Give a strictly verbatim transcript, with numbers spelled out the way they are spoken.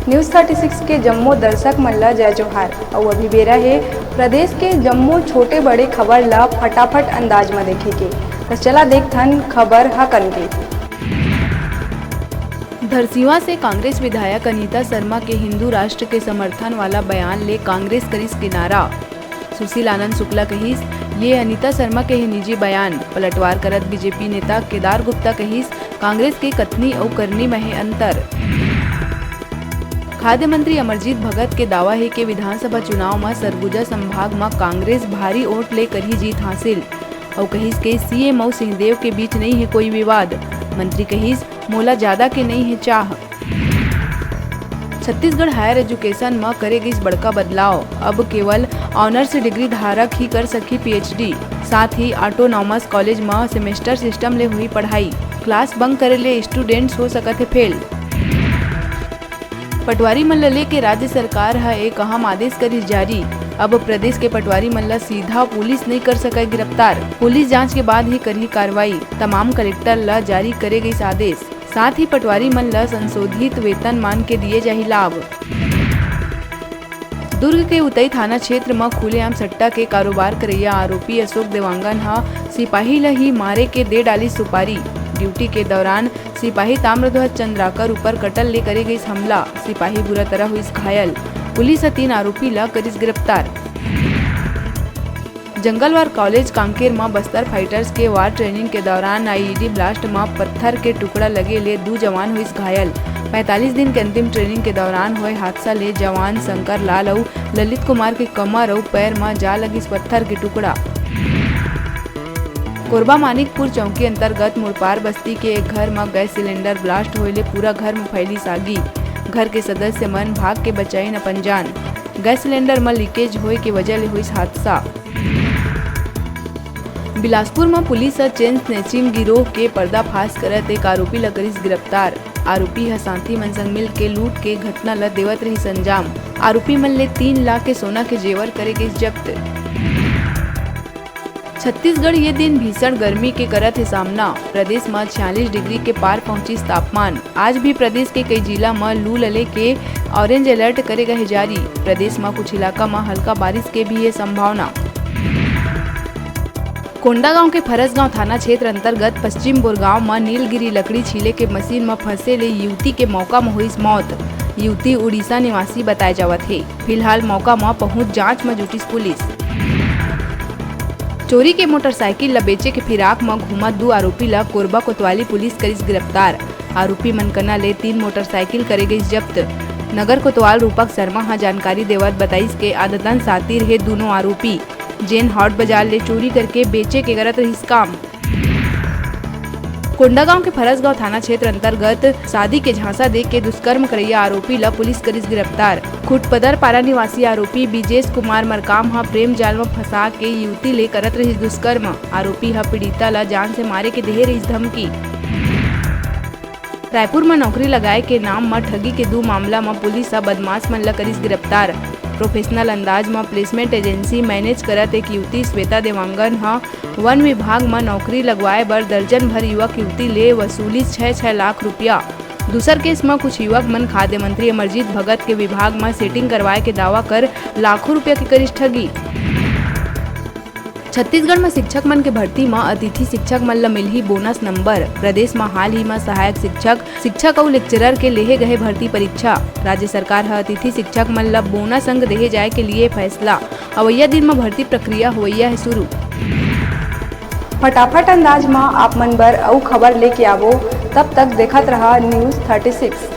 News thirty six के जम्मो दर्शक मन ल जय जोहार। अउ अभी बेरा हे प्रदेश के जम्मो छोटे बड़े खबर ल फटाफट अंदाज म देखे के। त चला देखथन खबर ह कन के। धरसीवा से कांग्रेस विधायक अनीता शर्मा के हिंदू राष्ट्र के समर्थन वाला बयान ले कांग्रेस करिस किनारा। सुशील आनंद शुक्ला कहिस, ये अनीता शर्मा के हे निजी बयान। पलटवार करत बीजेपी नेता केदार गुप्ता कहिस, कांग्रेस के कथनी अउ करनी म हे अंतर। खाद्य मंत्री अमरजीत भगत के दावा हे कि विधानसभा चुनाव म सरगुजा संभाग म कांग्रेस भारी वोट ले करही जीत हासिल। अउ कहिस के सीएम अउ सिंहदेव के बीच नइ हे कोई विवाद। मंत्री कहिस, मोला जादा के नइ हे चाह। छत्तीसगढ़ हायर एजुकेशन म करे गइस बड़का बदलाव। अब केवल ऑनर्स डिग्री धारक ही कर सकही पीएचडी। साथ ही ऑटोनॉमस कॉलेज म सेमेस्टर सिस्टम ले होही पढ़ाई। क्लास बंक करे ले स्टूडेंट्स हो सकत हे फेल। पटवारी मन ल लेके राज्य सरकार ह एक अहम आदेश करिस जारी। अब प्रदेश के पटवारी मन ल सीधा पुलिस नइ कर सकय गिरफ्तार। पुलिस जांच के बाद ही करही कार्रवाई। तमाम कलेक्टर ल जारी करे गइस आदेश। साथ ही पटवारी मन ल संशोधित वेतनमान के दिए जाही लाभ। दुर्ग के उतई थाना क्षेत्र म खुलेआम सट्टा के कारोबार करइया आरोपी अशोक देवांगन ह सिपाही ल ही मारे के दे डालिस सुपारी। ड्यूटी के दौरान सिपाही ताम्रध्वज चंद्राकर ऊपर कटल ले करे गइस हमला। सिपाही बुरा तरह होइस घायल। पुलिस ह तीन आरोपी ल करिस गिरफ्तार। जंगलवार कॉलेज कांकेर म बस्तर फाइटर्स के वार ट्रेनिंग के दौरान आईईडी ब्लास्ट म पत्थर के टुकड़ा लगे ले दू जवान होइस घायल। पैंतालीस दिन के अंतिम ट्रेनिंग के दौरान होए हादसा ले जवान शंकर लाल अउ ललित कुमार के कमर अउ पैर म जा लगिस पत्थर के टुकड़ा। कोरबा मानिकपुर चौकी अंतर्गत मुड़पार बस्ती के एक घर म गैस सिलेंडर ब्लास्ट होए ले पूरा घर म फैलिस आगी। घर के सदस्य मन भाग के बचाइन अपन जान। गैस सिलेंडर म लीकेज होए के वजह ले होइस हादसा। बिलासपुर म पुलिस ह चेन स्नैचिंग गिरोह के पर्दाफाश करत एक आरोपी ल करिस गिरफ्तार। आरोपी ह साथी मन संग मिल के लूट के घटना ल देवत रहिस अंजाम। आरोपी मन ले तीन लाख के सोना के जेवर करे गइस जब्त। छत्तीसगढ़ ये दिन भीषण गर्मी के करत हे सामना। प्रदेश म छियालीस डिग्री के पार पहुंचिस तापमान। आज भी प्रदेश के कई जिला म लू लले के ऑरेंज अलर्ट करे गए जारी। प्रदेश म कुछ इलाका म हल्का बारिश के भी ये संभावना। कोंडागांव के फरसगांव थाना क्षेत्र अंतर्गत पश्चिम बोरगांव म नीलगिरी लकड़ी छीले के मशीन म फंसे ले युवती के मौका म होइस मौत। युवती उड़ीसा निवासी बताए जावत हे। फिलहाल मौका म पहुंच जांच म जुटिस पुलिस। चोरी के मोटरसाइकिल ल बेचे के फिराक म घूमत दू आरोपी ल कोरबा कोतवाली पुलिस करिस गिरफ्तार। आरोपी मन कना ले तीन मोटरसाइकिल करे गइस जब्त। नगर कोतवाल रूपक शर्मा ह जानकारी देवत बताइस के आदतन सातिर हे दूनों आरोपी, जेन हॉट बाजार ले चोरी करके बेचे के करत रहिस काम। कोंडागांव के फरसगांव थाना क्षेत्र अंतर्गत शादी के झांसा दे के दुष्कर्म करैया आरोपी ल पुलिस करिस गिरफ्तार। खुटपदर पारा निवासी आरोपी बिजेश कुमार मरकाम ह प्रेम जाल म फंसा के युवती ले करत रहिस दुष्कर्म। आरोपी ह पीड़िता ल जान से मारे के देहे रहिस धमकी। रायपुर म नौकरी लगाए के नाम म ठगी के दू मामला म पुलिस ह बदमाश मन ल करिस गिरफ्तार। प्रोफेशनल अंदाज म प्लेसमेंट एजेंसी मैनेज करत एक युवती श्वेता देवांगन ह वन विभाग म नौकरी लगवाए बर दर्जन भर युवक युवती ले वसूलिस छै छै लाख रुपया। दूसर केस म कुछ युवक मन खाद्य मंत्री अमरजीत भगत के विभाग म सेटिंग करवाए के दावा कर लाखों रुपया के करिस ठगी। छत्तीसगढ़ म शिक्षक मन के भर्ती म अतिथि शिक्षक मन ल मिलही बोनस नंबर। प्रदेश म हाल ही म सहायक शिक्षक, शिक्षक अउ लेक्चरर के लेहे गए भर्ती परीक्षा। राज्य सरकार ह अतिथि शिक्षक मन ल बोनस अंक देहे जाए के लिए फैसला। अवइया दिन म भर्ती प्रक्रिया होवइया हे शुरू। फटाफट अंदाज म आप मन बर अउ खबर लेके आवो, तब तक देखत रहा News thirty six।